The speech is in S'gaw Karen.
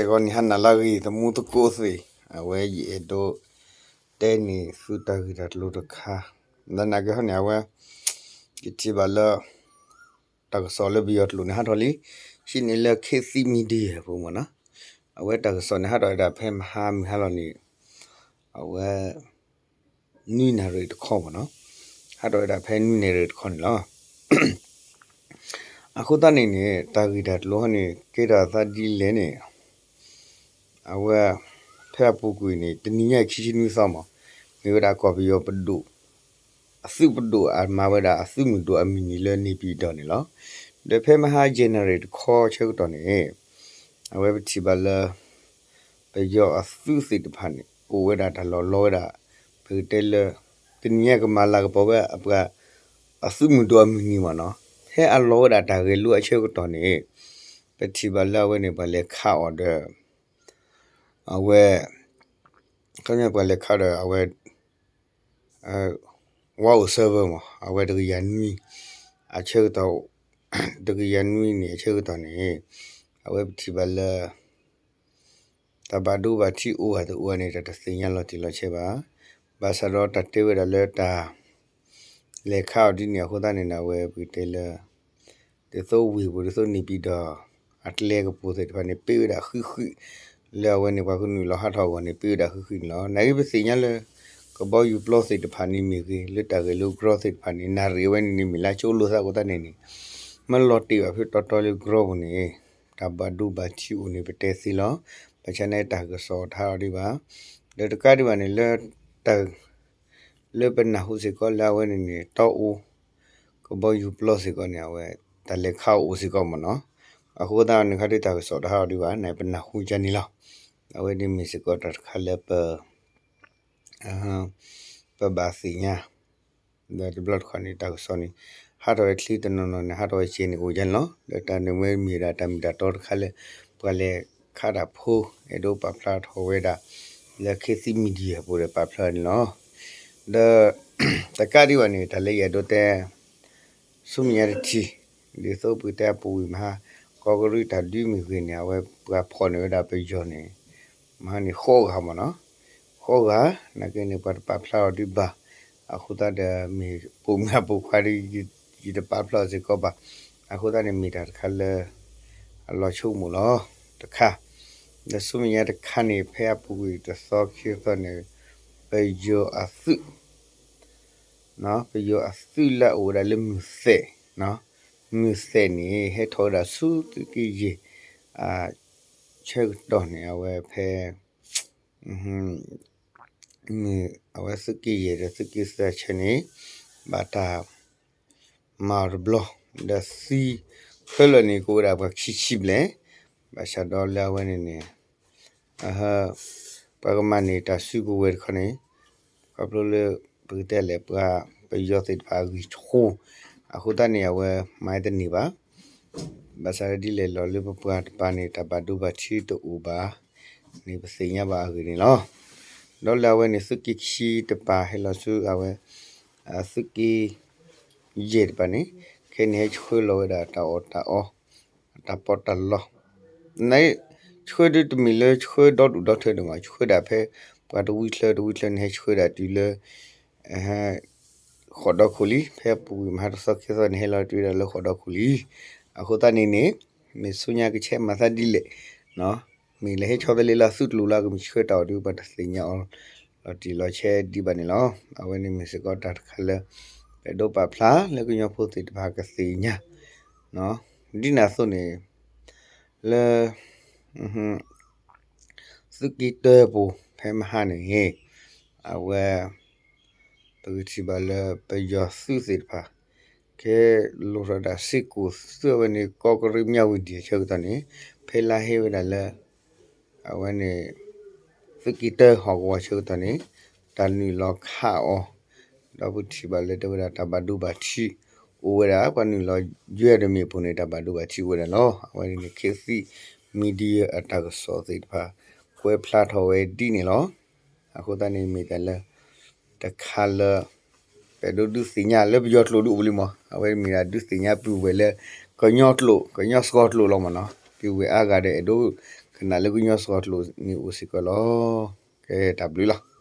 ဂီၤန့ၣ် ဟါနၤလၢအဂ့ၤ သမူသကိးသ့ၣ်, အဝဲယအဲၣ်ဒိးတဲန့ၢ်သုတၢ်ဂ့ၢ်တၢ်ကျိၤတခါ, သနာ်က့ဟီန့ၣ် အဝဲ ယထံၣ်ဘၣ်လၢ တၢ်ကစီၣ်လၢပယီၤကျိာ်န့ၣ် ဟးထီၣ်လံ, ဟံးန့ၢ်လၢ ခေတ်သစ်မီဒီယာ အပူၤမ့ၢ်နီၤ, အဝဲတၢ်ကစီၣ်န့ၣ် ဟးထီၣ်ဝဲဒၣ်ဖဲမဟါမုၢ်ဟါလီၤန့ၣ်, အဝဲ နွံနၣ်ရံၣ်တခီမ့ၢ်နီၤ, ဟးထီၣ်ဝဲဒၣ်ဖဲနွံနၣ်ရံၣ်တခီန့ၣ်လီၤ. အဃိသတးန့ၣ်န့ၣ် တၢ်ဂ့ၢ်တၢ်ကျိၤဟီန့ၣ် ကဲထီၣ်အသးဒ်လဲၣ်န့ၣ်, အဝဲ ဖဲအပူၤကွံာ်န့ၣ် တနံၤညါအံၤခံဆံနွံသီမ့ၢ်, မ့ၢ်ဝဲဒၣ်ကီၢ်ပယီၤပဒိၣ် အသုးပဒိၣ်အမၤဝဲဒၣ်အသုးမုၢ်ဒိၣ်အမုၢ်နံၤလၢ နေပြည်တော် န့ၣ်လီၤ. ဒီးဖဲမဟါယဲၢ်နၣ်ရံၣ်တခီဆၢကတီၢ်န့ၣ် အဝဲပထံၣ်ဘၣ်လၢ ပယီၤအသုးသ့ၣ်တဖၣ်န့ၣ် အိၣ်ဝဲဒၣ်တၢ်လီၢ်လီၤဝဲဒၣ် ပကတဲလၢ တနံၤညါကမၤလၤကပီၤဝဲအပှၤ အသုးမုၢ်ဒိၣ်အမုၢ်နံၤမ့ၢ်နီၤ, ဖဲအလီၤဝဲဒၣ်တၢ်ဂဲၤလိအဆၢကတီၢ်န့ၣ် ပထံၣ်ဘၣ်လၢအဝဲန့ၣ် ပှၤလဲၤခးအီၤဒီး အဝဲ ခီပညီပှၤလဲၤခးဒီးအဝဲ ဝါအိၣ်စၢဝဲမ့ၢ် အဝဲတကယၤနွံ အဆၢကတီၢ် တကယၤနွံန့ၣ်အဆၢကတီၢ်န့ၣ် အဝဲပထံၣ်ဘၣ်လၢ တၢ်ဘၣ်ဒိဘၣ်ထံးအိၣ်ဂၤတအိၣ်ဂၤန့ၣ် တၢ်တသ့ၣ်ညါလီၤတံၢ်လီၤဆဲးဘၣ်. ဘၣ်ဆၣ်ဒီးတၢ်တဲဝဲဒၣ်လၢတၢ် လဲၤခးအီၤဒ်န့ၣ်အဃိသတးန့ၣ် အဝဲပကတဲလၢ ဒ်သိးဝ့ၢ်ပူၤ ဒ်သိး နေပြည်တော် အကျဲကပူၤသ့ၣ်တဖၣ်န့ၣ် ပ့ၣ်ဝဲဒၣ်ဃုာ်ဃုာ် လၢအဝဲန့ၣ် ပှၤကနုာ်လီၤဟးထီၣ်အဂီၢ်န့ၣ် ပ့ၣ်ဝဲဒၣ်ဃုာ်ဃုာ်န့ၣ်လီၤ. နာ်က့ပသ့ၣ်ညါလၢ ကဘီယူၤပျီသ့ၣ်တဖၣ်န့ၣ်မ့ၢ်ဂ့ၤ လၢတၢ်ဂဲၤလိကရီသ့ၣ်တဖၣ်န့ၣ် နၣ်ရံၣ်အဝဲန့ၣ်န့ၣ် မ့ၢ်လၢကၠိလိာ်သးအဃိသတးန့ၣ်န့ၣ် မ့ၢ်လီၤတံၢ်ဘၣ်ဖဲတီတီလၢကရီပူၤန့ၣ် တၢ်ဘၣ်ဒိဘၣ်ထံးအိၣ်န့ၣ် ပတဲသ့လီၤ. ဘၣ်ဆၣ်န့ၣ်တၢ်ကစီၣ်တဟးအီၤဒံးဘၣ်. ဒီးတကးဒံးဘၣ်န့ၣ် လၢတၢ် လၢပနၢ်ဟူစ့ၢ်ကီးလၢအဝဲန့ၣ်န့ၣ် တီအိၣ် ကဘီယူၤပျီစ့ၢ်ကီးန့ၣ် အဝဲ တၢ်လဲၤခးအိၣ်စ့ၢ်ကီးမ့ၢ်နီၤ. အဃိသတးန့ၣ်ခါဒ်တၢ်ကစီၣ်တဟးအီၤဒံးဘၣ် နပနၢ်ဟူကန့ၣ်လီၤ. အဝဲန့ၣ်မ့ၢ်စ့ၢ်ကီးတၢ်တခါလၢပ ပဘၣ်သ့ၣ်ညါ ဒီးတဘျီတခီၣ်န့ၣ် တၢ်ကစီၣ်န့ၣ် ဟးထီၣ်ဝဲချံတနီၤနီၤန့ၣ် ဟးထီၣ်ဝဲကဲန့ၣ်အိၣ်ဒ်န့ၣ်လီၤ. ဒီးတၢ်န့ၣ်ဝဲမ့ၢ်ဒၣ်တၢ်မ့ၢ်တၢ်တီတခါလၢ ပှၤလဲၤခးတၢ်ဖိ အဲၣ်ဒိးပာ်ဖျါထီၣ်ဝဲဒၣ် လၢ ခေတ်သစ်မီဒီယာ အပူၤဒီးပာ်ဖျါန့ၣ်လီၤ. ဒီး တကးဒံးဘၣ်န့ၣ် တၢ်လၢယအဲၣ်ဒိးတဲ ဆူမဲာ်ညါတထံၣ် ဒ်သိးပကတဲအပူၤကွံာ်မဟါ ကီးကရံးတၢ်ဒုးမ့ၢ်ဂ့ၤန့ၣ် အဝဲပှၤဖီၣ်န့ၢ်ဝဲဒၣ်ပယီၤန့ၣ် မဟါန့ၣ်ဃိးဂၤမ့ၢ်နီၤ, ဃိးဂၤ နာ်က့န့ၣ် ပှၤတပာ်ဖျါအီၤဒံးဘၣ်. အဃိသတးဒီးမ့ၢ်ပိာ်မုၣ်အပိာ်ခွါဒီး ယတပာ်ဖျါအီၤစ့ၢ်ကီးဘၣ်. အဃိသတးန့ၣ်မ့ၢ်တၢ်တခါလၢ အလီၤဆိကမိၣ်လီၤ တခါ. ဒီးဆူမဲာ်ညါတခါန့ၣ် ဖဲအပူၤကွံာ်တသီခံသီန့ၣ် ပယီၤအသုး ပယီၤအသုးလၢအအိၣ်ဝဲဒၣ်လၢမုၢ်သဲး, မုၢ်သဲးန့ၣ် ဟဲထီၣ်ဝဲဒၣ်ဆူသုးက့ယဲၢ် ဆၢကတီၢ်န့ၣ် အဝဲဖဲ မုၢ် အဝဲသုးက့ယဲၢ်ဒီးသုးက့သၢဆၢန့ၣ် ဘၣ်တၢ်မၤအီၤတဘျီ, ဒီးသံခဲလၢာ်န့ၣ် ကအိၣ်ဝဲဒၣ်ပှၤခံဆံဘျဲၣ်, ဘၣ်ဆၣ်ဒီးလၢအဝဲန့ၣ်န့ၣ် ပှၤကမၤန့ၢ်တၢ်စုကဝဲၤတခီန့ၣ် ခီဖျိလၢ ပကတဲလဲၣ် ပှၤပယီၤသ့ၣ်တဖၣ်အဂံၢ်ဆူၣ် အဃိသတးန့ၣ် အဝဲမၤတန့ၢ်ဘၣ်. ဘၣ်ဆၣ်ဒ်လဲၣ်လီၤလၢပပှၤတပၤန့ၣ် တၢ်ဘၣ်ဒိဘၣ်ထံးတအိၣ်ဘၣ်န့ၣ် ပသ့ၣ်ညါဘၣ်အဂ့ၢ်န့ၣ်လီၤ. ဒီးလၢအဝဲန့ၣ် သုးက့ခံတပၤဟဲလီၤဆူအဝဲ သုးက့ယဲၢ်တပၤန့ၣ် ခဲအံၤန့ၣ် ဟဲဆှၢလီၤဝဲဒၣ်တၢ်အီၣ်တၢ်အီ တၢ်ပီးတၢ်လီ န ဆှၢဒ်တမ့ၢ်လၢဆှၢဒီဒူၣ်ဒီထၢဒံးမး ဆှၢဒၣ်ဖဲ ပှၤတဝံချၢတဝံချၢန့ၣ် ဟဲဆှၢဒၣ်တုၤလၢ ဃိးဒီခိၣ်လံ, ဖဲအပူၤကွံာ်မဟါတသီခံသီန့ၣ် ဟဲလီၤတုၤဝဲဒၣ်လၢဃိးဒီခိၣ်လံ. အဃိသတးန့ၣ်န့ၣ် မ့ၢ်ဆူညါကဆဲးမၤသးဒ်လဲၣ်, မ့ၢ်လဲၤဟဲဆီတလဲလၢအသုးကျိၤလၢအကမ့ၢ်ဆှၢတၢ်အီၤဒီး ပှၤတသ့ၣ်ညါအီၤ လီၤတံၢ်လီၤဆဲးဒံးဘၣ်န့ၣ်လီၤ. အဝဲန့ၣ်မ့ၢ်စ့ၢ်ကီးတၢ်တခါလၢ ပဒိးပာ်ဖျါလၢကညီဖိသ့ၣ်တဖၣ်ကသ့ၣ်ညါ ဒ်န့ၣ်အသိးန့ၣ် လၢ သုးက့တၢပူၤ ဖဲမဟါန့ၣ် အဝဲ ပကထံၣ်ဘၣ်လၢပယီၤသုးသ့ၣ်တဖၣ် ကဲလိာ်ထီၣ်ဒၣ်စ့ၢ်ကီးသုးအဝဲန့ၣ် ကီးကရံးမၠၣ်ဝတံၣ်အဆၢကတီၢ်န့ၣ် ဖဲလါဟ့ဝဲဒၣ်လၢ အဝဲန့ၣ် သုးက့တၢဟီၣ်ကဝီၤဆၢကတီၢ်န့ၣ် တၢ်နုာ်လီၤခးအီၤ ဒီးပထံၣ်ဘၣ်လၢတဲဝဲဒၣ်တၢ်ဘၣ်ဒိဘၣ်ထံးအိၣ်ဝဲဒၣ် ပှၤနုာ်လီၤယွဲဒီးမ့ၣ်ပိၢ်န့ၣ် တၢ်ဘၣ်ဒိဘၣ်ထံးအိၣ်ဝဲဒၣ်လီၤ. အဝဲန့ၣ် ခေတ်သစ်မီဒီယာ အတၢ်ကစီၣ်သ့ၣ်တဖၣ် ကွဲးဖျါထီၣ်ဝဲဒ်န့ၣ်လီၤ. အဃိသတးန့ၣ်မ့ၢ်တၢ်လၢ တခါလၢ ပအဲၣ်ဒိးဒုးသ့ၣ်ညါလၢပယီၤကျိာ်ဒုးအိၣ်လံမး အဝဲမ့ၢ်ဒၣ်ဒုးသ့ၣ်ညါပုၢ်ဝဲၢ်လၢ ကညီကျိာ် ကညီစှီၤကျိာ်လီၤမးနီၤ. ပုၢ်ဝဲၢ်အါဂၤဒီးအဲၣ်ဒိး က နၤလၢကညီစှီၤကျိာ်န့ၣ်အိၣ်စ့ၢ်ကီးလီၤ. ကဲတၢ်ဘျုးလီၤ.